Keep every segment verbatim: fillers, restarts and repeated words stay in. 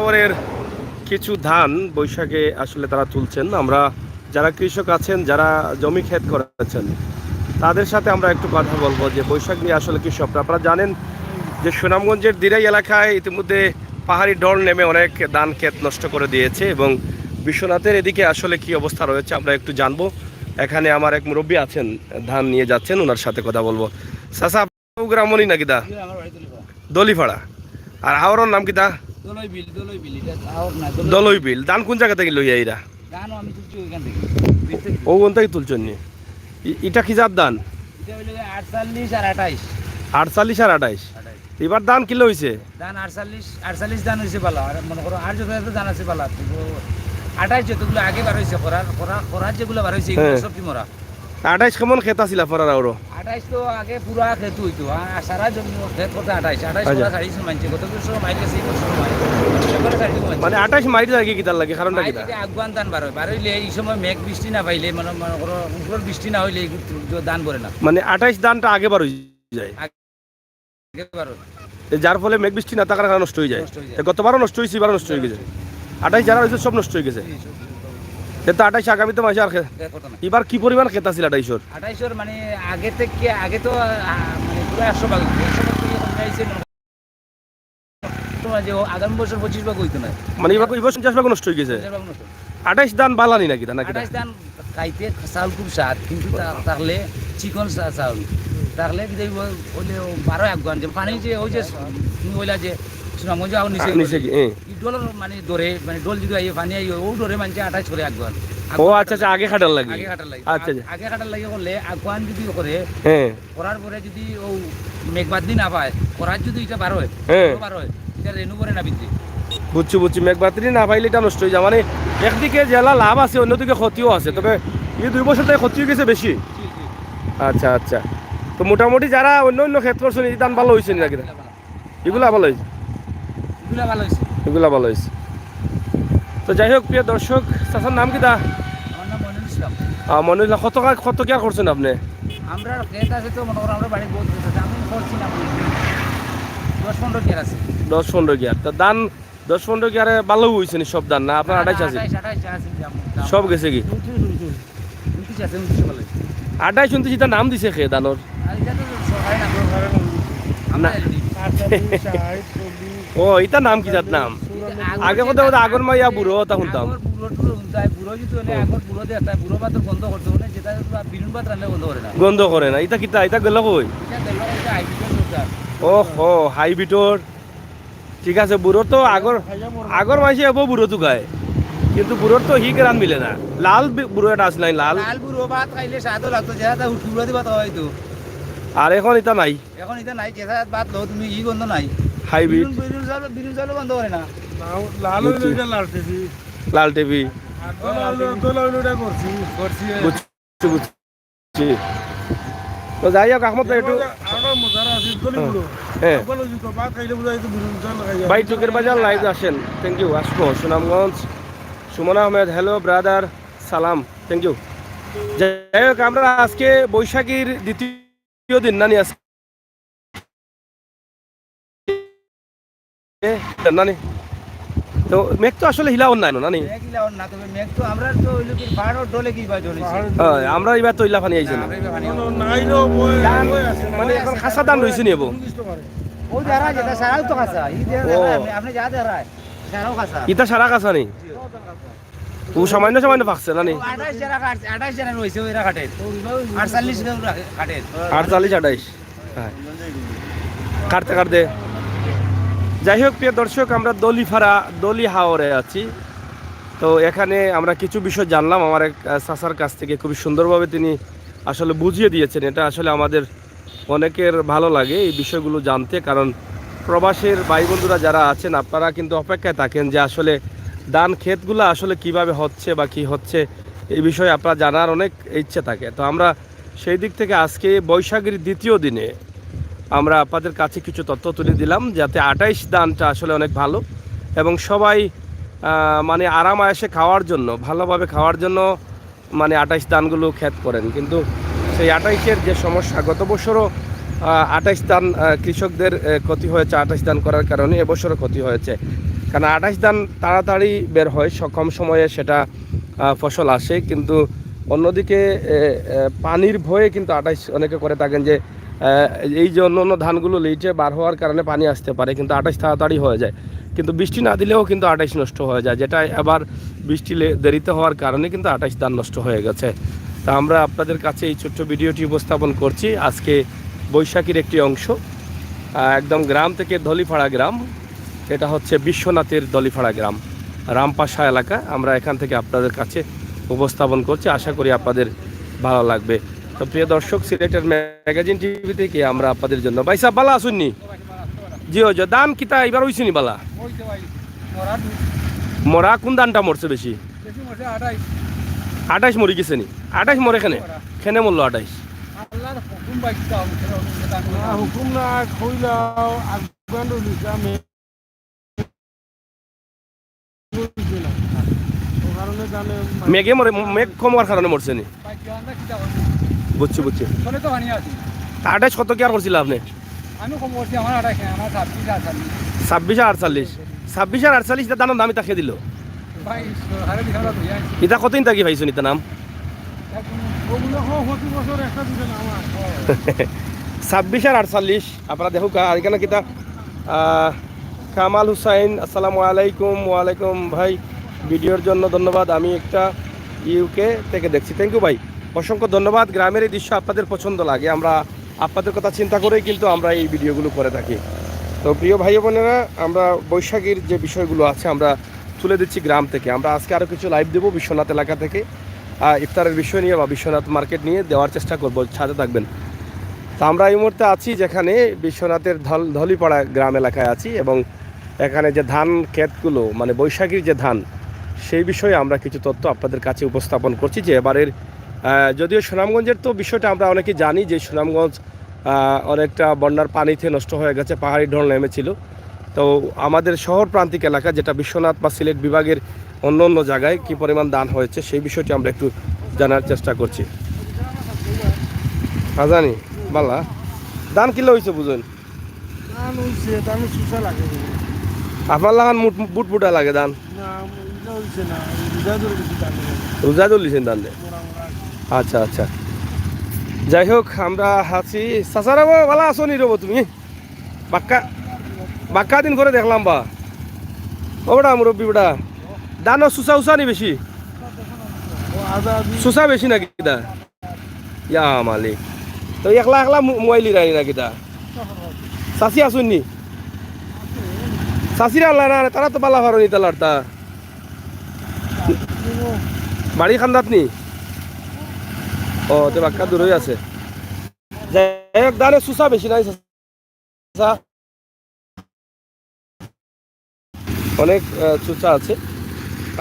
পরের কিছু ধান বৈশাখে আসলে তারা তুলছেন। আমরা যারা কৃষক আছেন, যারা জমি ক্ষেত করেছেন, তাদের সাথে আমরা একটু কথা বলবো যে বৈশাখ নিয়ে আসলে কি স্বপ্ন। আপনারা জানেন যে সুনামগঞ্জের দিরাই এলাকায় ইতিমধ্যে পাহাড়ি ঢল নেমে অনেক ধান ক্ষেত নষ্ট করে দিয়েছে এবং বিশ্বনাথের এদিকে আসলে কি অবস্থা রয়েছে আমরা একটু জানবো। এখানে আমার এক মুরব্বী আছেন, ধান নিয়ে যাচ্ছেন, ওনার সাথে কথা বলবো। চাচা, গ্রামনি না কিতা? দলিপাড়া। আর হাওরর নাম কিতা? দলই বিল, দলই বিল, এটা হাওর না, দলই দলই বিল। ধান কোন জায়গা থেকে লইয়া এরা? ধানও আমি তুলছি ওইখান থেকে, বিল থেকে। ও, কোন থেকে তুলছেন নি? ই-, এটা কি জাত ধান? এটা হইলো গিয়ে আটচল্লিশ আর আঠাইশ। আটচল্লিশ আর আঠাইশ। আঠাইশ। এবার ধান কিলো হইছে? ধান আটচল্লিশ, আটচল্লিশ ধান হইছে ভালা। আর মনে করো আর যত যত ধান আছে ভালা। কিন্তু আঠাইশ যতগুলো আগে বার হইছে, খরার, খরা-, খরার যেগুলো বার হইছে, এগুলো হ্যাঁ। সব কি মরা। আঠাইশ কেমন ক্ষেত আছিল আপনার আওরো? আঠাইশ তো আগে পুরা ক্ষেত হইতো, আর সারা জমি ক্ষেত করতে আঠাইশ, আঠাইশ আচ্ছা। খরা ছাড়িয়েছিল মানছে, কত বছর মাইর গেছে, এই বছর মাইর, একবারে ছাড়িয়েছিল মানছে। মানে আঠাইশ মাইর যায় কি কিতার লাগে, কারণটা মাইর কিতা? থেকে আগুয়ান ধান বার হয়, বার হইলে এই সময় মেঘ বৃষ্টি না পাইলে, মানে মনে করো উপর বৃষ্টি না হইলে এই ধান পড়ে না। মানে আঠাইশ ধানটা আগে বার হয়ে যায়। আগে বার হয়। এ যার ফলে মেঘ বৃষ্টি না থাকার কারণে নষ্ট হয়ে যায়। নষ্ট হয়ে যায়। এ গতবারও নষ্ট হয়েছে, এবারও নষ্ট হয়ে গেছে। আঠাইশ যারা হয়েছে সব নষ্ট হয়ে গেছে। জি, সব নষ্ট। এ তো আঠাইশ আগামীতে মাসে আর খে-, এ করতো না। এবার কি পরিমাণ ক্ষেত আছিল আঠাইশর? আঠাইশর মানে আগে থেকে, আগে তো, আ, মানে পুরো একশো ভাগ, একশো ভাগ থেকে কমে আইছে মনে হয়। তো যে ও আগামী বছর পঁচিশ ভাগ হইতো না। মানে এবার, এবার পঞ্চাশ ভাগ নষ্ট হয়ে গেছে। পঞ্চাশ ভাগ নষ্ট। আঠাইশ ধান বালানি নাকি, ধান নাকি? আঠাইশ ধান খাইতে চাউল খুব স্বাদ, কিন্তু তা-, তাহলে চিকন চা-, চাউল, তাহলে কি দেখবো, ওই যে বারো আগুয়ান, যে পানি যে, ওই যে তুমি বললা যে সুনামগঞ্জ আগুন নিচে আ, নিচে কি, এ। এই ডলর মানে ডরে, মানে ডল যদি আইয়ে পানি আইয়ে, ও ডরে মানছে আঠাইশ করে আগুয়ান। ও আচ্ছা, আচ্ছা, আগে খাটার লাগে। আগে খাটার লাগে। আচ্ছা, আ-, আচ্ছা। আগে খাটার লাগে করলে আগুয়ান যদি করে, হ্যাঁ। করার পরে যদি ও মেঘ বাদলি না পায়, করার যদি এটা বার হয়, হ্যাঁ। বার হয়, এটা রেণু করে না ভিতরে। বুঝছি, বুঝছি। মেঘ বাদলি না পাইলে এটা নষ্ট হয়ে যায়। মানে একদিকে যেলা লাভ আছে, অন্যদিকে ক্ষতিও আছে। তবে এই দুই বছর তাই ক্ষতি হয়ে গেছে বেশি। জি, জি। আচ্ছা, আচ্ছা। তো মোটামুটি যারা অন্য অন্য ক্ষেত করছেন, এই ধান ভালো হয়েছে নাকি? এগুলা ভালো হয়েছে? এগুলা ভালো হয়েছে। এগুলা ভালো হয়েছে। তো যাই হোক, প্রিয় দর্শক, চাচার নাম কিতা? আমার নাম মনিরুল ইসলাম। আহ, মনিরুল ইসলাম, কত কা-, কত কিয়ার করছেন আপনি? আমরা ক্ষেত আছে তো, মনে করো, আমরা বাড়ির বহুত ক্ষেত আছে, আমি করছি না, দশ পনেরো কিয়ার আছে। দশ পনেরো কিয়ার। তো ধান দশ পনেরো কিয়ারে ভালো হইছে নি সব ধান, না আপনার আঠাইশ আছে? আঠাইশ, আঠাইশ আছে, যেমন দাম। সব গেছে কি? ঊনত্রিশ, ঊনত্রিশ। ঊনত্রিশ আছে, ঊনত্রিশ ভালো হয়েছে। আঠাইশ ঊনত্রিশ, এটা নাম দিছে খে ধানর? আর এটা তো সরকারি নাম। আমরা না। এলডি। আটচল্লিশ, ষাট, চল্লিশ। ও, এটা নাম কি জাত নাম? আগে আগে কথা কথা আগর মাইয়া বুড়ো, তা শুনতাম। আগর বুড়ো টুড়ো শুনতাম, বুড়ো যদি হলে হুম। আগর বুড়ো দেখতাম, বুড়ো ভাতর গন্ধ করতো, মানে যেটা বিরুন ভাত রান্না গন্ধ করে না। গন্ধ করে না, এটা কিতা, এটা গেল কই? এটা গেল ওই যে হাইব্রিডের সরকার। ও হো, হাইব্রিডর। ঠিক আছে, বুড়ো তো আগর, আগর মাইনষে এবো বুড়ো তুকায়, কিন্তু বুড়োর তো হি গ্রান মিলে না। লাল বি-, বুড়ো এটা আছে নাই, লাল। লাল বুড়ো ভাত খাইলে স্বাদও লাগতো, যেটা তা হুটুরা দি ভাত খাওয়াইতো। আর এখন এটা নাই। এখন এটা নাই, যেটা ভাত লো তুমি, ই গন্ধ নাই। হাইব্রিড। বিরুন, বিরুন চাউল, বিরুন চাউল গন্ধ করে না। লাল, লাল হইলো বুঝছি। এটা লাল টিভি। লাল টিভি। আর দোলা হইলো, দোলা হইলো এটা করছি। করছি। বুঝছি, বুঝছি। জি। তো যাই হোক, আহমদ ভাই, একটু আরো মজার আছে, দলি হ্যাঁ। গুলো। হ্যাঁ। বলো, যদি তো ভাত খাইলে বুঝাই তো বিরুন চাউল খাই। ভাই, চকের বাজার লাইভ আসেন, thank you। আসবো সুনামগঞ্জ, সুমন আহমেদ, hello brother, সালাম, thank you। যাই হোক, আমরা আজকে বৈশাখীর দ্বিতীয় দিন, নানি আজকে এ, নানি। তো মেঘ তো আসলে হিলাওর নাই, নানি? মেঘ হিলাওর না, তবে মেঘ তো আমরা তো ওই লোকের পাহাড়র ঢলে কি বা জ্বলেছে? পাহাড়র হ্যাঁ, আমরা এবার তো ইলা পানি আইছে না। আমরা এবার পানি আইছে। নাই রে, বই, ধান, বই আছে, মানে বই এখন আছে, খাসা ধান বই রইছে নি আছে। এবো? ওই যারা যেটা সারাও তো খাসা, এই যে ও। আপনি, আপনি যা দেখায়, সারাও খাসা। ইটা সারা খাসা নি? ও সামান্য সামান্য পাকছে, নানি? ও আঠাইশ যারা কাটছে, আঠাইশ যারা রইছে, ওইরা কাটে। আটচল্লিশ যারা কাটে। আটচল্লিশ, আঠাইশ। হ্যাঁ। কাটতে কাটতে। যাই হোক, প্রিয় দর্শক, আমরা দলিফারা, দলি হাওরে আছি। তো এখানে আমরা কিছু বিষয় জানলাম আমার এক, আহ, চাচার কাছ থেকে। খুবই সুন্দরভাবে তিনি আসলে বুঝিয়ে দিয়েছেন। এটা আসলে আমাদের অনেকের ভালো লাগে এই বিষয়গুলো জানতে, কারণ প্রবাসের ভাই বন্ধুরা যারা আছেন, আপনারা কিন্তু অপেক্ষায় থাকেন যে আসলে ধান ক্ষেতগুলো আসলে কিভাবে হচ্ছে বা কি হচ্ছে, এই বিষয়ে আপনারা জানার অনেক ইচ্ছে থাকে। তো আমরা সেই দিক থেকে আজকে বৈশাখীর দ্বিতীয় দিনে আমরা আপনাদের কাছে কিছু তথ্য তুলে দিলাম, যাতে আঠাইশ ধানটা আসলে অনেক ভালো এবং সবাই, আহ, মানে আরাম আয়েশে খাওয়ার জন্য, ভালোভাবে খাওয়ার জন্য মানে আঠাইশ ধানগুলো ক্ষেত করেন, কিন্তু সেই আঠাইশের যে সমস্যা, গত বছরও, আহ, আঠাইশ ধান, আহ, কৃষকদের, আহ, ক্ষতি হয়েছে আঠাইশ ধান করার কারণে, এবছরও ক্ষতি হয়েছে। কারণ আটাইশ ধান তাড়াতাড়ি বের হয়, স-, কম সময়ে সেটা, আহ, ফসল আসে। কিন্তু অন্যদিকে, এ, এ, পানির ভয়ে কিন্তু আটাইশ অনেকে করে থাকেন যে, আহ, এই যে অন্য অন্য ধানগুলো লেটে বার হওয়ার কারণে পানি আসতে পারে, কিন্তু আটাইশ তাড়াতাড়ি হয়ে যায়। কিন্তু বৃষ্টি না দিলেও কিন্তু আটাইশ নষ্ট হয়ে যায়, যেটা আবার বৃষ্টি লে-, দেরিতে হওয়ার কারণে কিন্তু আটাইশ ধান নষ্ট হয়ে গেছে। তা আমরা আপনাদের কাছে এই ছোট্ট ভিডিওটি উপস্থাপন করছি আজকে বৈশাখীর একটি অংশ, আহ, একদম গ্রাম থেকে, ধলিপাড়া গ্রাম, এটা হচ্ছে বিশ্বনাথের ধলিপাড়া গ্রাম, রামপাশা এলাকা। আমরা এখান থেকে আপনাদের কাছে উপস্থাপন করছি, আশা করি আপনাদের ভালো লাগবে। তো প্রিয় দর্শক, সিলেটের ম্যাগাজিন টিভি থেকে আমরা আপনাদের জন্য, ভাই সাহেব, বালা আছইন নি? জি, ওই যে ধান কিতা এবার অইছে নি বালা? মরা কোন ধানটা মরছে বেশি? আটাইশ মরি গেছে নি? আটাইশ মরে কেনে? কেনে মরলো আটাইশ? না, হুকুম না, কইলাও, আগুয়ান রইল ইসলামে। ও কারণে জানে মেঘে মরে, মেঘ কম হওয়ার কারণে মরছে নি? বুঝছি, বুঝছি। আটাইশ কত কি আর করছিল আপনি? আমি কম করছি, আমার আটাইশ না, আমার ছাব্বিশ আটচল্লিশ। ছাব্বিশ আর আটচল্লিশ। ছাব্বিশ আর আটচল্লিশ, এটা ধানের দাম ইতা কে দিল? ভাই, সরকারে দিছে, আমরা বুঝে আছি। ইতা কতদিন থাকি পাইছইন ইতা নাম? ছাব্বিশ আর আটচল্লিশ, আপনারা দেখুক, আর এখানে কিতা, আহ, কামাল হুসাইন, আসসালামু আলাইকুম। ওয়ালাইকুম ভাই, ভিডিওর জন্য ধন্যবাদ। আমি একটা ইউকে থেকে দেখছি, থ্যাংক ইউ ভাই, অসংখ্য ধন্যবাদ। গ্রামের এই দৃশ্য আপনাদের পছন্দ লাগে, আমরা আপনাদের কথা চিন্তা করেই কিন্তু আমরা এই ভিডিওগুলো করে থাকি। তো প্রিয় ভাই বোনেরা, আমরা বৈশাখীর যে বিষয়গুলো আছে, আমরা তুলে দিচ্ছি গ্রাম থেকে। আমরা আজকে আরও কিছু লাইভ দেবো বিশ্বনাথ এলাকা থেকে, আহ, ইফতারের বিষয় নিয়ে বা বিশ্বনাথ মার্কেট নিয়ে দেওয়ার চেষ্টা করব, সাথে থাকবেন। তো আমরা এই মুহূর্তে আছি যেখানে বিশ্বনাথের ধল-, ধলিপাড়া গ্রাম এলাকায় আছি, এবং এখানে যে ধান ক্ষেতগুলো, মানে বৈশাখীর যে ধান, সেই বিষয়ে আমরা কিছু তথ্য আপনাদের কাছে উপস্থাপন করছি যে এবারের, আহ, যদিও সুনামগঞ্জের তো বিষয়টা আমরা অনেকে জানি যে সুনামগঞ্জ, আহ, অনেকটা বন্যার পানিতে নষ্ট হয়ে গেছে, পাহাড়ি ঢল নেমেছিল। তো আমাদের শহর প্রান্তিক এলাকা, যেটা বিশ্বনাথ বা সিলেট বিভাগের অন্য অন্য জায়গায় কি পরিমাণ ধান হয়েছে, সেই বিষয়টি আমরা একটু জানার চেষ্টা করছি। আজানি, বালা, ধান কিলা হয়েছে বুঝইন? ধান হইছে, ধান চুচা লাগে। আপনার লাখান মুট-, বুটবুটা লাগে ধান? না, ইটা হইছে না, রোজা ধরে গেছি ধান। রোজা ধরলিছেন ধান দে? মোরা, মোরা। আচ্ছা, আচ্ছা। যাই হোক, আমরা আছি। চাচারা গো, বালা আছো নি রে বা তুমি? বাক্কা, বাক্কা দিন করে দেখলাম বা। ও বেটা, মুরব্বি বেটা। ধানর চুচা উচা নি বেশি? ও, আদা, আদা। চুচা বেশি নাকি দা? ইয়া মালিক। তো একলা একলা মু-, মোবাইল ইরানি নাকি দা? চাচি আছইন নি? চাচিরা আনলা না, তারা তো বালা পারইন ইতা লাড়তা। বাড়ি কান্দাত নি? ও, তে বাক্কা দূরই আছে। যাই হোক, ধানর চুচা বেশি নাই, চুচা। অনেক, আহ, চুচা আছে।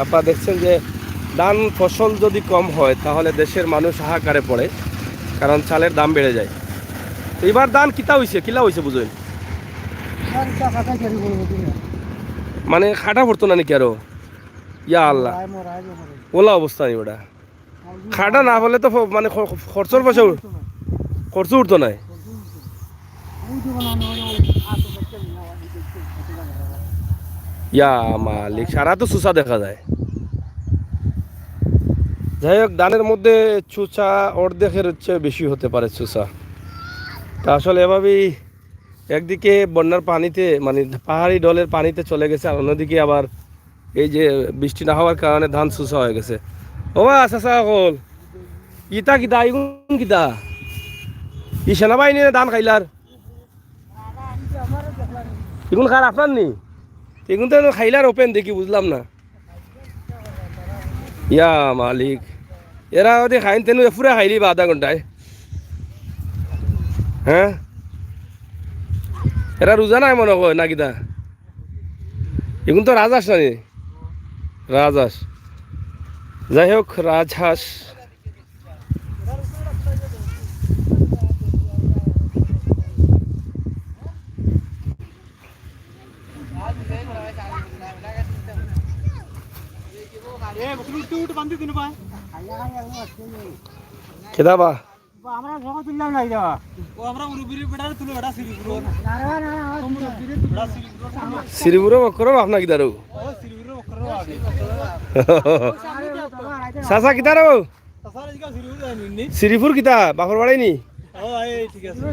আপনারা দেখছেন যে ধান ফসল যদি কম হয়, তাহলে দেশের মানুষ হাহাকারে পড়ে, কারণ চালের দাম বেড়ে যায়। তো এবার ধান কিতা হইছে, কিলা হইছে বুঝইন? মানে খাটা পড়তো না নাকি আরো? ইয়া আল্লাহ, ওলা অবস্থা নি ওটা। খাটা না হলে তো ফ-, মানে খ-, খরচর পয়সা উঠ-, খরচ উঠতো নাই। ইয়া মালিক, সারা তো চুচা দেখা যায়। যাই হোক, ধানের মধ্যে চুচা অর্ধেকের হচ্ছে বেশি হতে পারে চুচা। তা আসলে এভাবেই একদিকে বন্যার পানিতে, মানে পাহাড়ি ঢলের পানিতে চলে গেছে, আর অন্যদিকে আবার এই যে বৃষ্টি না হওয়ার কারণে ধান চুচা হয়ে গেছে। ও বা, চাচা অকল, ইতা কিতা? ইগুন কিতা? ই সেনাবাহিনী না ধান খাইলার? ইগুন কার, আপনার নি? ইগুন তো খাইলার ওপেন দেখি, বুঝলাম না। ইয়া মালিক, এরা যদি খাইন, তেনু পুরা খাইলি বা আধা ঘন্টায়। হ্যাঁ, এরা রোজা নাই মনে হয় না কিতা? ইগুন তো রাজহাঁস নানি? রাজহাঁস। যাই হোক, রাজহাঁস। কেতা বা? আমরা জগৎ তুললাম না এটা। ও, আমরা মুরব্বির বেটারে তুলো, বেটা শ্রীপুর। না, না, না, না, না। মুরব্বিরে তুলো। বেটা শ্রীপুর। শ্রীপুর বক্কর বাপ নাকি দারু? ও, শ্রীপুর বক্কর বাপ। চাচা কিতা রে? চাচা, আজকে শ্রীপুর যায়নি নি? শ্রীপুর কিতা? বাপর বাড়ি নি? ও, এই ঠিক আছে।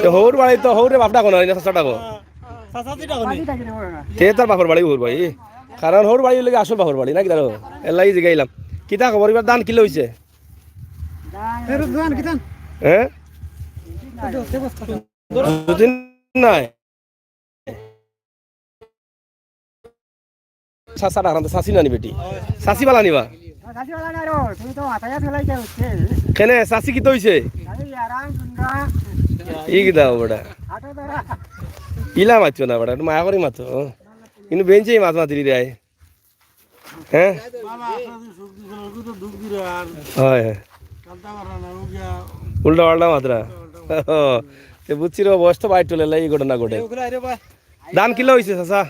তে হউর বাড়ি তো হউরে বাপ ডাকো না, না চাচা ডাকো। চাচা তো ডাকো নি? তে তার বাপর বাড়ি হউর বাড়ি। কারণ হউর বাড়ি অইলে আসল বাপর বাড়ি, নাকি দারু? এল্লাই জিগাইলাম। কিতা খবর, ইবার ধান কিলা অইছে? ধান কিতা? হ্যাঁ? দুদিন নাই। চাচা ডাকরাম তো, চাচি নানি বেটি? চাচি বালা নিবা? চাচি বালা না রো, তুমি তো মাথায় ফেলাই যাও, হচ্ছে। কেনে, চাচি কিতা অইছে? আরে ইয়ারাম, সুন্দর। ই কিতা বেটা? হাঁটো ধরা। ইলা মাতিও না বেটা, একটু মায়া করি মাতো। কিন্তু বেঞ্চেই মাত মাতিলি রে। হ্যাঁ? বাবা, আপনাদের সুখ দিছে না, ওকে তো দুঃখ দিলে আর হয়, হয়। কান্তা মারা না, ও গিয়া উল্টা পাল্টা মাতরা। তে বুঝছি রে, বয়স তো বাইর চলে, এই ঘটনা ঘটে। এ, ওগুলো আরে বা। ধান কিলা অইছে, চাচা?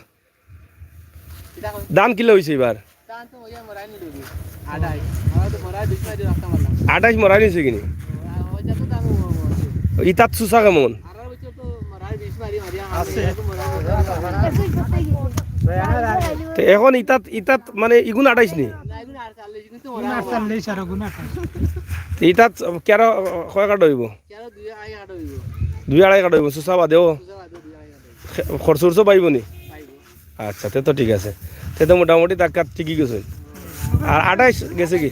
ধান কিলা অইছে ইবার? ধান তো ওই মরাই নি দেবি। আঠাইশ। আমরা তো মরাই বিশ মারি রাখতে পারলাম। আঠাইশ মরাই নিছে কিনি? ওই যত দাম ও, ও, ও। ইতাত সুসা কেমন? আঠারো বছর তো মরাই বিশ মারি মারি আছে। তো এখন ইতাত, ইতাত মানে ইগুন আঠাইশ নি? না, এগুলো আটচল্লিশ, কিন্তু মরাই আটচল্লিশ আর এগুলো আঠাইশ। ইতাত কেরো কয় কাটা অইবো? কেরো দুই আড়াই কাটা অইবো। দুই আড়াই কাটা অইবো, সুসা বাদেও? সুসা বাদেও দুই আড়াই কাটা অইবো। খে-, খরচ উরচ পাইবো নি? পাইবো। আচ্ছা, তে তো ঠিক আছে। তে তো মোটামুটি তাক্কা ঠিকই গেছে। আর আঠাইশ গেছে কি?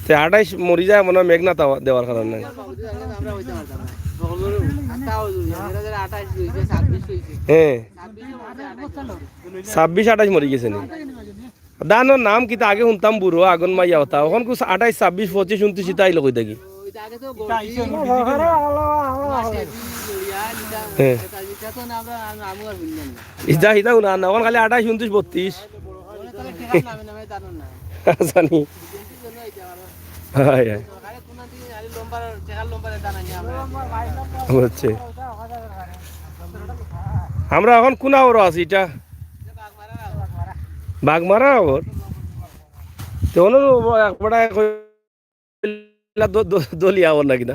তে আঠাইশ মরি যায় মনে হয় মেঘ না তাওয়া-, দেওয়ার কারণে। হ্যাঁ। ছাব্বিশ আঠাইশ মরি গেছে নি? ধানর নাম কিতা আগে হুনতাম বুড়ো, আগন মাইয়া হতা। অখন কুছ আঠাইশ, ছাব্বিশ, পঁচিশ, ঊনত্রিশ ইতা আইলো কই থাকি? হ্যাঁ। ইতা, ইতা হুনা না, অখন খালি আঠাইশ, ঊনত্রিশ, বত্রিশ। জানি। হয়, হয়। বুঝছি। আমরা অখন কুন আওরো আছি ইটা? বাগমারা আওর। তে অনো একবারে কইলা দ-, দ-, দলিয়া আওর নাকি না?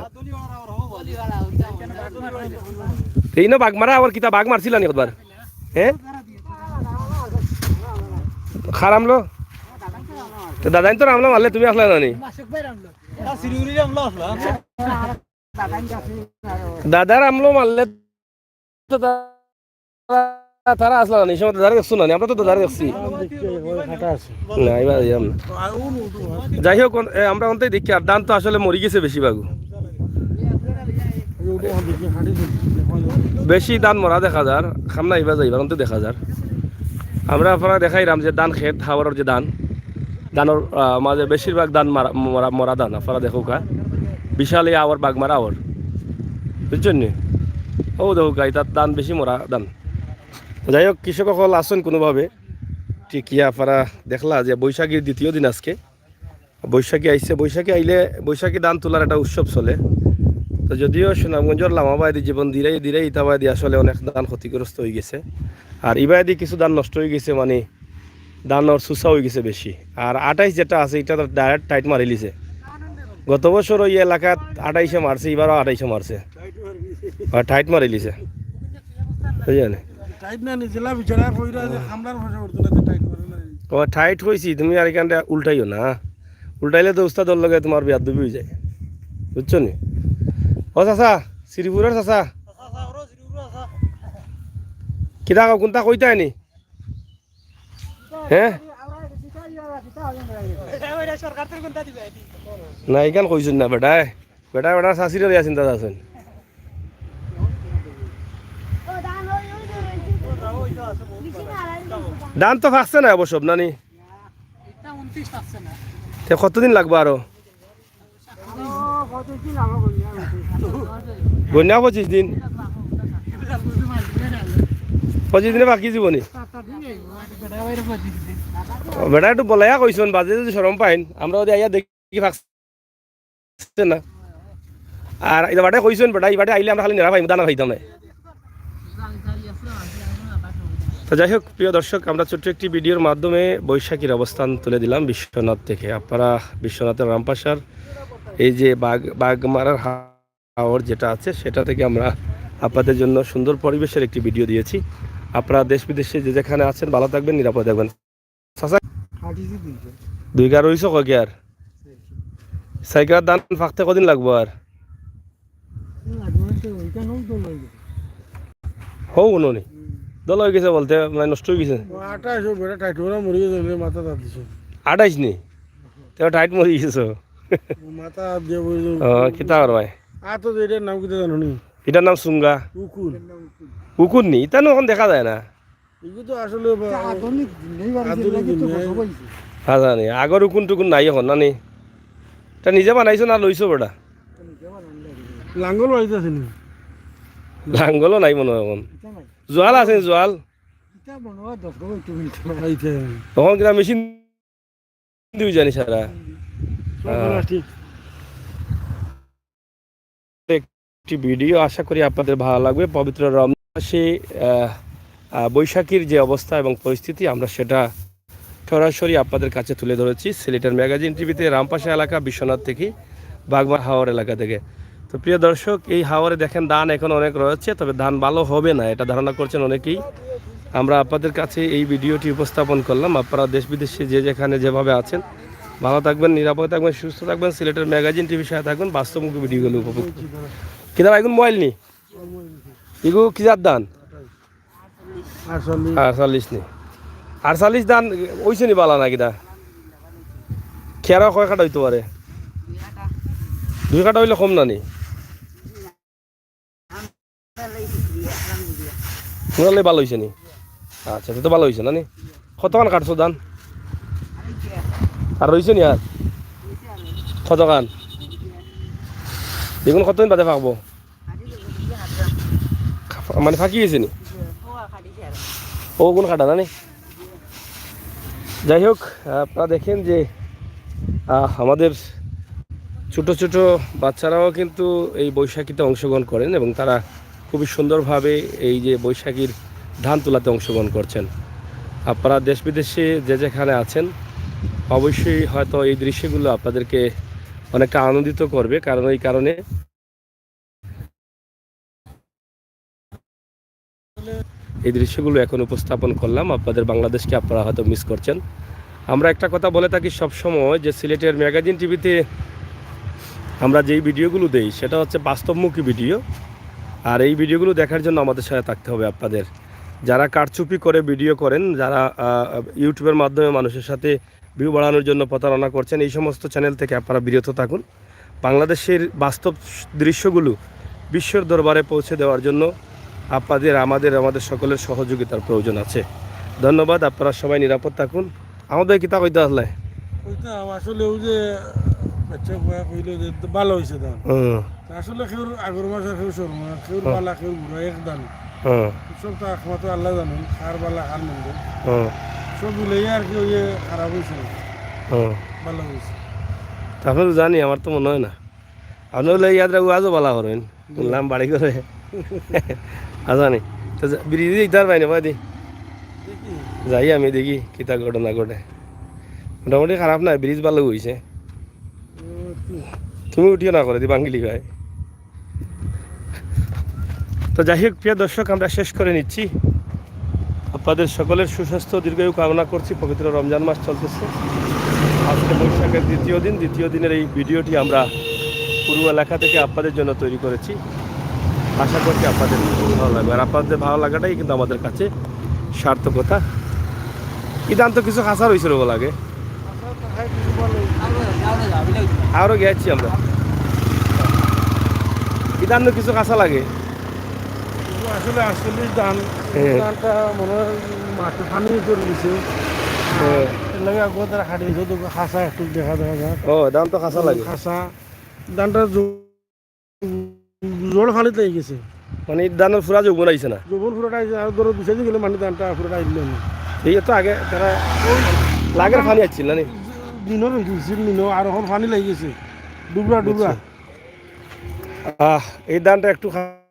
এইনো বাগমারা আওর কিতা বাঘ মারছিলা নি কতবার? হ্যাঁ? খারামলো? তে দাদাইন তো রামলা মারলে তুমি আসলা না নি? দাদার আমলো মারলে তো তারা, তারা আসলা না, এই সময় দাদারে দেখছো না, আমরা তো দাদারে দেখছি। না, এবার যাইলাম না। যাই হোক, এ, আমরা অন্তে দেখি, আর ধান তো আসলে মরি গেছে বেশিরভাগ। বেশি ধান মরা দেখা যার, খামনা এবার যাইবার অন্তে দেখা যার। আমরা আপনারা দেখাইলাম যে ধান খেত, হাওরের যে ধান, ধানর, আহ, মাঝে বেশিরভাগ ধান মারা, মরা, মরা ধান। আপনারা দেখউক্কা, বিশাল এই আওর, বাগমারা আওর, বুঝছইন নি? অউ দেখউক্কা, ইতাত ধান বেশি মরা ধান। যাই হোক, কৃষক অকল আছইন কুনুভাবে টিকিয়া। আপনারা দেখলা যে বৈশাখীর দ্বিতীয় দিন আজকে, বৈশাখী আইছে, বৈশাখী আইলে বৈশাখী ধান তুলার একটা উৎসব চলে। তো যদিও সুনামগঞ্জর লামাবায়দি যেমন দিরাই দিরাই ইতাবায়দি আসলে অনেক ধান ক্ষতিগ্রস্ত অইগেছে, আর ইবায়দি কিছু ধান নষ্ট অইগেছে, মানে ধানর সুসা অইগেছে বেশি। আর আঠাইশ যেটা আছে, ইটা তো direct টাইট মারিলিছে। গত বছর ওই এলাকাত আঠাইশে মারছে, ইবারও আঠাইশে মারছে। আর টাইট মারিলিছে। বুঝলে? টাইট না, নিজেলা বিচারা কইরা যে খামলার ভাষা উঠতো না, যে টাইট মারে না। ও, টাইট কইছি, তুমি আর এখানটা উল্টাইও না। উল্টাইলে তো উস্তাদর লগে তোমার বেয়াদবি অইযায়। বুঝছো নি? ও চাচা, শ্রীপুরের চাচা। কিতা কও, কুনটা কইতায় নি? হ্যাঁ? না, ইখান কইছইন না বেটায়। বেটা, বেটা, চাচিরে লইয়া চিন্তাত আছইন। ধান তো ফাকছে না অবশ্য, না নি? তে কতদিন লাগবো আরো? গন্যা পঁচিশ দিন। পঁচিশ দিনে পাকি যিবো নি? ও, বেটা একটু বলাইয়া কইছইন, বাদে যদি শরম পাইন, আমরা যদি আইয়া দেখি ফাকছে না। আর ইবাটে কইছইন বেটা, ইবাটে আইলে আমরা খালি নেড়া পাইমু, দানা পাইতাম না। তো যাই হোক, প্রিয় দর্শক, আমরা ছোট্ট একটি ভিডিওর মাধ্যমে বৈশাখীর অবস্থান তুলে দিলাম বিশ্বনাথ থেকে। আপনারা বিশ্বনাথের রামপাশার এই যে বাগ বাগমারার হাওর যেটা আছে, সেটা থেকে আমরা আপনাদের জন্য সুন্দর পরিবেশের একটি ভিডিও দিয়েছি। আপনারা দেশ বিদেশে যে যেখানে আছেন, ভালো থাকবেন, নিরাপদে থাকবেন। চাচা, দুইগা রইছো কয়গা আর? চাইরগা ধান পাকতে কদিন লাগবো আর? হো, উনো নি। দলা অই গেছে বলতে, মানে, নষ্ট অই গেছে। আঠাইশ, ও বেটা টাইট ওরা মরি গেছে, মাথা দাঁত দিছে। আঠাইশ নি? তেও টাইট মরি গেছে। মাথা হাত দিয়ে বই যাও। ও, কিতা আর ভাই? আর তো এটার নাম কিতা জানো নি? এটার নাম সুঙ্গা। উকুন। উকুন নি? ইতা নু অখন দেখা যায় না। এগুলো তো আসলে বা-, এটা আধুনিক দিন, এই বাড়ি আধুনিক দিন, হ্যাঁ। আগর উকুন টুকুন নাই অখন, না নি? এটা নিজে বানাইছো না লইছো বেটা? লাঙ্গল বাড়িতে আছে নি? লাঙ্গলও নাই মনে হয় অখন। এটা নাই। জোয়াল আছে, জোয়াল। এটা মনে হয় দশ গো একটু মিলতে পারে। এই যে। অখন কিনা মেশিন দিবি জানি সারা। সব হ্যাঁ। ঠিক। একটি ভিডিও, আশা করি আপনাদের ভালো লাগবে। পবিত্র রমজান মাসে, আহ, আহ, বৈশাখীর যে অবস্থা এবং পরিস্থিতি, আমরা সেটা সরাসরি আপনাদের কাছে তুলে ধরেছি সিলেটের ম্যাগাজিন টিভিতে, রামপাশা এলাকা, বিশ্বনাথ থেকে, বাগমার হাওর এলাকা থেকে। তো প্রিয় দর্শক, এই হাওরে দেখেন ধান এখন অনেক রয়েছে, তবে ধান ভালো হবে না, এটা ধারণা করছেন অনেকেই। আমরা আপনাদের কাছে এই ভিডিওটি উপস্থাপন করলাম। আপনারা দেশ বিদেশে যে যেখানে যেভাবে আছেন, ভালো থাকবেন, নিরাপদে থাকবেন, সুস্থ থাকবেন। সিলেটের ম্যাগাজিন টিভির সাথে থাকবেন, বাস্তবমুখী ভিডিওগুলো উপভোগ করুন। কিনা ভাই, এখন মোবাইল নি? এগু কি জাত ধান? আটচল্লিশ। আটচল্লিশ নি? আটচল্লিশ ধান অইছে নি বালা না কিতা? খেরা কয় কাটা অইতো পারে? দুই কাটা অইলে কম না নি? মোটামুটি ভালা অইছে নি? আচ্ছা, তো ভালা অইছে না নি? কতখান কাটছো ধান? আর রইছে নি আর? কতখান? বেগুন কতদিন বাদে পাকবো? মানে পাকি গেছে নি? ও কোন কাটা না নি? যাই হোক, আপনারা দেখেন যে, আহ, আমাদের ছোট ছোট বাচ্চারাও কিন্তু এই বৈশাখীতে অংশগ্রহণ করেন এবং তারা খুবই সুন্দরভাবে এই যে বৈশাখীর ধান তোলাতে অংশগ্রহণ করছেন। আপনারা দেশ বিদেশে যে যেখানে আছেন, অবশ্যই হয়তো এই দৃশ্যগুলো আপনাদেরকে অনেকটা আনন্দিত করবে, কারণ এই কারণে এই দৃশ্যগুলো এখন উপস্থাপন করলাম আপনাদের। বাংলাদেশকে আপনারা হয়তো মিস করছেন। আমরা একটা কথা বলে থাকি সব সময় যে সিলেটের ম্যাগাজিন টিভিতে আমরা যেই ভিডিওগুলো দেই, সেটা হচ্ছে বাস্তবমুখী ভিডিও। আর এই ভিডিওগুলো দেখার জন্য আমাদের সাথে থাকতে হবে আপনাদের। যারা কারচুপি করে ভিডিও করেন, যারা, আহ, ইউটিউবের মাধ্যমে মানুষের সাথে ভিউ বাড়ানোর জন্য প্রতারণা করছেন, এই সমস্ত চ্যানেল থেকে আপনারা বিরত থাকুন। বাংলাদেশের বাস্তব দৃশ্যগুলো বিশ্বের দরবারে পৌঁছে দেওয়ার জন্য আপনাদের, আমাদের, আমাদের সকলের সহযোগিতার প্রয়োজন আছে। ধন্যবাদ, আপনারা সবাই নিরাপদ থাকুন। আমাদের কিতা কইতা আসলে? কইতাম আসলে ওই যে বাচ্চা কয়া কইলো যে ভালা অইছে ধান। হুম। আসলে কেউর আগর মাস আর কেউর সর মাস, কেউর হুম। ভালা, কেউর বুরা, এক ধান। হুম। সব তো একমাত্র আল্লাহ জানেন, কার ভালা, কার মন্দ। হুম। সব মিলাইয়া আর কি ওই যে খারাপ অইছে না। হুম। ভালা অইছে। তা আপনি তো জানি, আমার তো মনে হয় না। আপনি বলে ইয়াদ রাখবো, আজও ভালা করেন। হুম। শুনলাম বাড়ি করে। আজানি। তো যা-, ব্রিজ ইতার বাইনে বাদি। দেখি। যাই আমি দেখি, কিতা ঘটনা ঘটে। মোটামুটি খারাপ না, ব্রিজ ভালা অইছে। ও, কি? তুমি উঠিও না করে দি, বাঙ্গিলি ভাই। তো যাই হোক, প্রিয় দর্শক, আমরা শেষ করে নিচ্ছি। আপনাদের সকলের সুস্বাস্থ্য, দীর্ঘায়ু কামনা করছি। পবিত্র রমজান মাস চলতেছে, আজকে বৈশাখের দ্বিতীয় দিন। দ্বিতীয় দিনের এই ভিডিওটি আমরা পুরো এলাকা থেকে আপনাদের জন্য তৈরি করেছি। আশা করছি আপনাদের ভালো লাগবে, আর আপনাদের ভালো লাগাটাই কিন্তু আমাদের কাছে সার্থকতা। ইদান তো কিছু খাসা রইছে রোগ লাগে। আরো গেছি আমরা। ইদান তো কিছু খাসা লাগে। আসলে আটচল্লিশ ধান, হ্যাঁ। ধানটা মনে হয় মাঠে পানি চলে গেছে। হ্যাঁ। এর লাগে আগুয়া তারা খাটি দিছে, তো খাসা একটু দেখা, দেখা যায়। ও, ধান তো খাসা লাগে। খাসা। ধানটা জ-, জোর পানিত লাগি গেছে। মানে, এই ধানের পুরা যৌবন আইছে না? যৌবন পুরাটা আইছে, আর ধরো দুই চার দিন গেলে মানে ধানটা পুরাটা আইল না। এই তো আগে তারা ওই লাগের পানি আসছিল না নি? দিনও রইছিল, দিনও, আর এখন পানি লাগি গেছে। ডুবরা, ডুবরা। আচ্ছা। আহ, এই ধানটা একটু খা-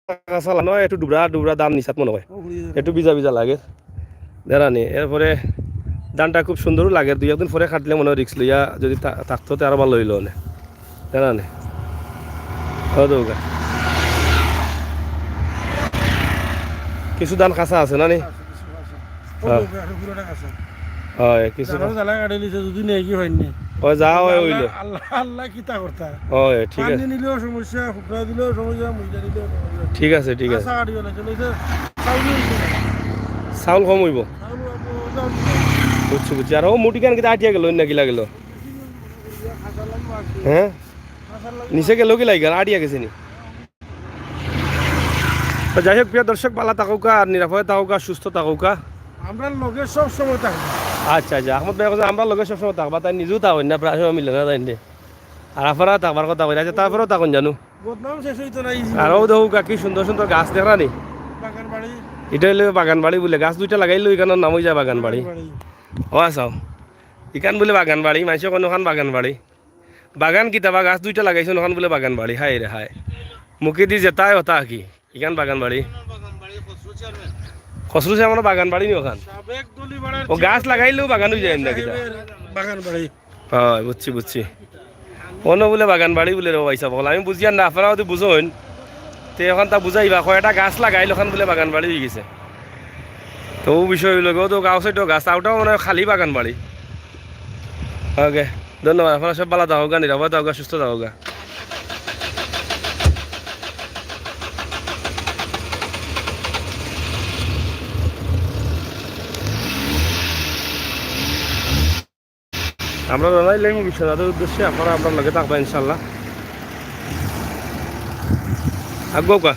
কাঁচা লাগে না, একটু ডুবরা ডুবরা ধান নিচাত মনে হয়, ও, ঘুরিয়ে যাবে। একটু ভিজা ভিজা লাগে। জানি নি, এরপরে ধানটা খুব সুন্দরও লাগে, দুই একদিন পরে কাটলে মনে হয় রিস্ক লইয়া যদি থা-, থাকতো তে আরো ভালো হইলো অনে। জানি নি। ও দৌগা। কিছু ধান কাঁচা আছে না নি? আছে, কিছু আছে। ও হ্যাঁ। দৌগা, আছে, পুরোটা কাঁচা। হয়, কিছু ধানও জ্বালা কাটে নিছে, যদি নেই কি হয়নি। ও যা হয় আল্লাহ, হইলো। আল্লাহ, আল্লাহ কিতা করতা? হয়, ঠিক পানি আছে। নিলেও সমস্যা, শুকনা দিলেও সমস্যা, মুইজা দিলেও সমস্যা। ঠিক আছে, ঠিক আছে। কাঁচা কাটিও না, চলো, এটা চাউলই হইছে না। চাউল কম হইব। চাউল অইব, ওটা অইব। বুঝছি, বুঝছি। আর ও মুটিখান কিতা আটিয়া গেল, না কিলা গেল? হ্যাঁ? নিচে গেল কিলা ইখান? আটিয়া গেছে নি? তো যাই হোক, প্রিয় দর্শক, ভালা থাকউক্কা, আর নিরাপদে থাকউক্কা, সুস্থ থাকউক্কা। আমরার লগে সব সময় থাকবা। আচ্ছা, আচ্ছা, আহমদ ভাই কইছে, আমরার লগে সব সময় থাকবা, তাইন নিজেও থাকইন না, প্রায় সময় মিলে না তাইন দে। আর আপনারা থাকবার কথা কইরা, আচ্ছা, তারপরেও থাকইন জানো। বদনাম শেষ হইতো না, এই আর ও দেখউক্কা, কি সুন্দর সুন্দর গাছ দেখরা নি? বাগান বাড়ি। এটা হইলো বাগান বাড়ি বলে, গাছ দুইটা লাগাইলো, ইখানর নাম হই যায় বাগান বাড়ি। বাগান বাড়ি। ও আচ্ছা, ইখান বলে বাগান বাড়ি, মানষে কয় অখান বাগান বাড়ি। বাগান কিতা বা, গাছ দুইটা লাগাইছইন, অখান বলে বাগান বাড়ি। হায় রে হায়, মুখেদি যেতায় অতা কি, ইখান বাগান বাড়ি। খসরু চেয়ারম্যানর বাগান বাড়ি নি অখান? ও গাছ লাগাইলেও বাগান হই যায় না কিতা? বাগান বাড়ি। হয়, বুঝছি, বুঝছি। অনো বলে বাগান বাড়ি বলে রে ভাই সাহেব, আমি বুঝিয়ার না, আপনারা যদি বুঝইন, তে অখান তা বুঝাইবা, কয়টা গাছ লাগাইল, অখান বলে বাগান বাড়ি হই গেছে। তো ও বিষয় হইলো গো, তো গাছ, ওইটাও গাছ, ওটাও মানে খালি বাগান বাড়ি। ওকে, ধন্যবাদ। আপনারা সব ভালা থাকউক্কা, নিরাপদে থাকউক্কা, সুস্থ থাকউক্কা। আমরা রওনা দিলাম বিশ্বনাথের উদ্দেশ্যে, আপনারা আমরার লগে থাকবা ইনশাআল্লাহ। আগুয়াউক্কা।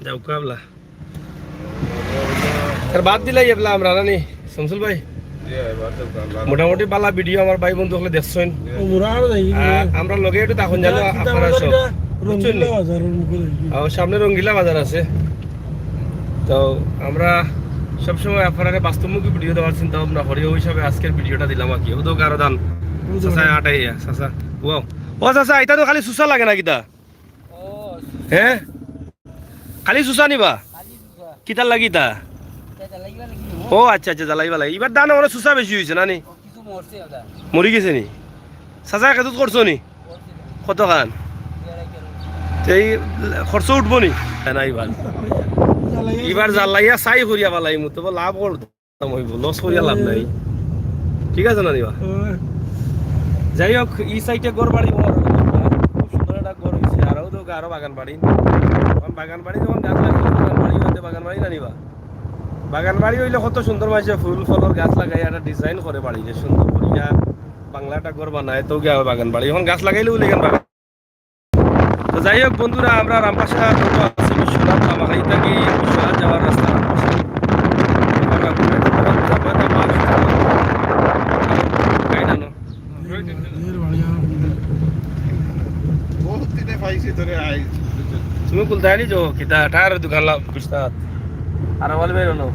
যাউক্কা বলা। আর বাদ দিলাই এবলা আমরা, না নি, শামসুল ভাই? মোটামুটি ভালা ভিডিও আমার ভাই বন্ধু হকলে দেখছইন। ও, মুরা আর যাই। আর আমরার লগে একটু তখন জানো এটা কিতা আপনারা বাজার সব। এটা? বুঝছইন নি? রঙ্গিলা বাজার, ওর মুখে দেখি। আর সামনে রঙ্গিলা বাজার আছে। তো আমরা সবসময় আপনারারে বাস্তবমুখী ভিডিও দেওয়ার চিন্তা ভাবনা করি, ওই হিসাবে আজকের ভিডিওটা দিলাম আর কি। ও তো কারো দান। ও তো চাচা কারো। আটাই, চাচা। ওয়াও। ও চাচা, এটা তো খালি সুসা লাগে না কিতা? ও, হ্যাঁ? খালি সুসা নিবা? খালি সুসা। কিতার লাগি তা? এটা জ্বালাইবা লাগি। ও আচ্ছা, আচ্ছা, জ্বালাইবা লাগি। ইবার ধান অনে সুসা বেশি হইছে না নি? ও, কিছু মরছে ওটা। মরি গেছে নি? চাচা, খেজুত করছো নি? করছে না। কতখান? দুই আড়াই কিলো। এই খরচ উঠবো নি? না, না, ইবার। জ্বালাইয়া ইবার জ্বালাইয়া চাই করিয়া ফালাইমু, তবে লাভ করতাম হইব, লস করিয়া লাভ নাই। ঠিক আছে না নিবা? হুম। যাই হোক, এই সাইডে ঘর বাড়ি বড়, খুব সুন্দর একটা ঘর হইছে। আরো তো আরো বাগান বাড়ি। এখন বাগান বাড়ি যখন গাছ লাগাইলে বাগান বাড়ি হইতে বাগান বাড়ি না নিবা? বাগান বাড়ি হইলে কত সুন্দর মাইনষে ফুল ফলর গাছ লাগাই একটা ডিজাইন করে বাড়ি, যে সুন্দর করিয়া বাংলা একটা ঘর বানায়, তো গিয়া বাগান বাড়ি। এখন গাছ লাগাইলে বলে কেন বাগান? তো যাই হোক বন্ধুরা, আমরা রামপাশা রোড আছে বিশ্বনাথ, লামাখাই থাকি বিশ্বনাথ যাওয়ার রাস্তা রামপাশা। গাড়ি টানো। বহুত দিনে পাইছি তোরে, আই। তুমি কুলতায় নি যাও, কিতা টায়ারের দোকান লা-, বিশ্বনাথ। আর বলবে রনো।